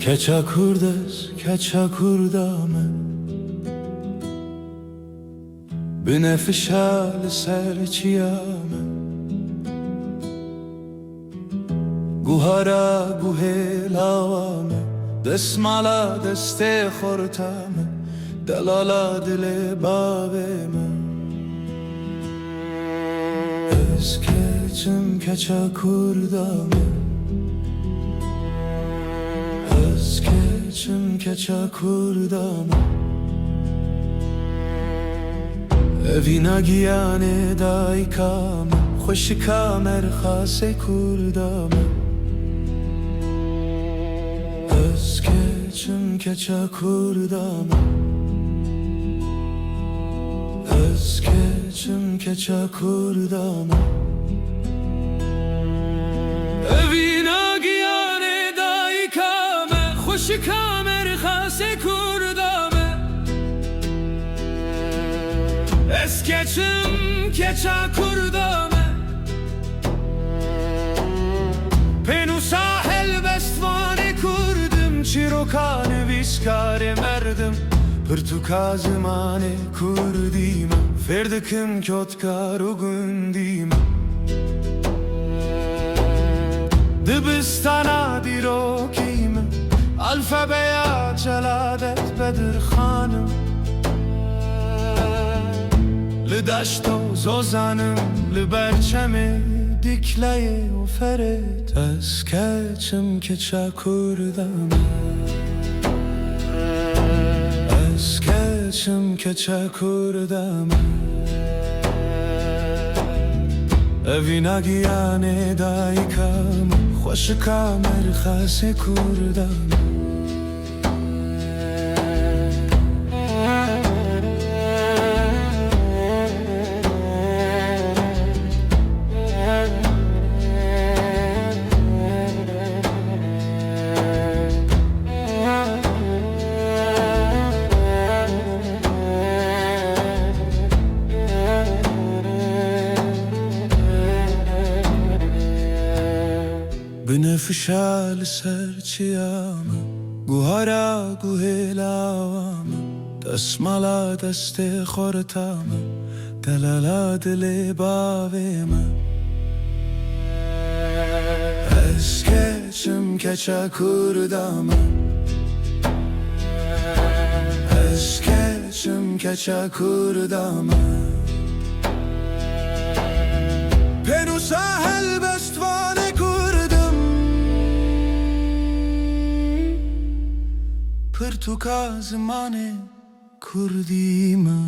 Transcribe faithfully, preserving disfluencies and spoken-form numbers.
Keça kurd ez, keça kurda me, binefşa li ser çiya me, guhara guhê lawa me, destmala destê xorta me, delala dilê bavê me. Ez keçim keça kurda me, ez keçim keça kurda me. Evîna giyanê dayika me, xweşika merxasê kurda me. Ez keçim keça kurda me, ez keçim keça kurda me. Evîna giyanê dayika me, xweşika merxasê kurda me. Ez keçim keça kurda me. Pênûsa helbestvanê kurdim, çîroka nivîskarê merdim, pirtûka zimanê kurdî me, fêr dikim kotkar û gundî me. Dibistana dîrokî me, alfabeya Celadet Bedirxan im. Li deşt û zozan im, li ber çemê Dîkleyê û Ferêt. Ez keçim keça kurda me, ez keçim keça kurda me. Evîna giyanê dayika me, xweşika merxasê kurda me. Binefşa li ser çiya me, guhara guhê lawa me, destmala destê xorta me, delala dilê bavê me. Ez keçim keça kurda me, ez keçim keça kurda me. Pênûsa helbestvanê kurdim, pirtûka zimanê kurdî me.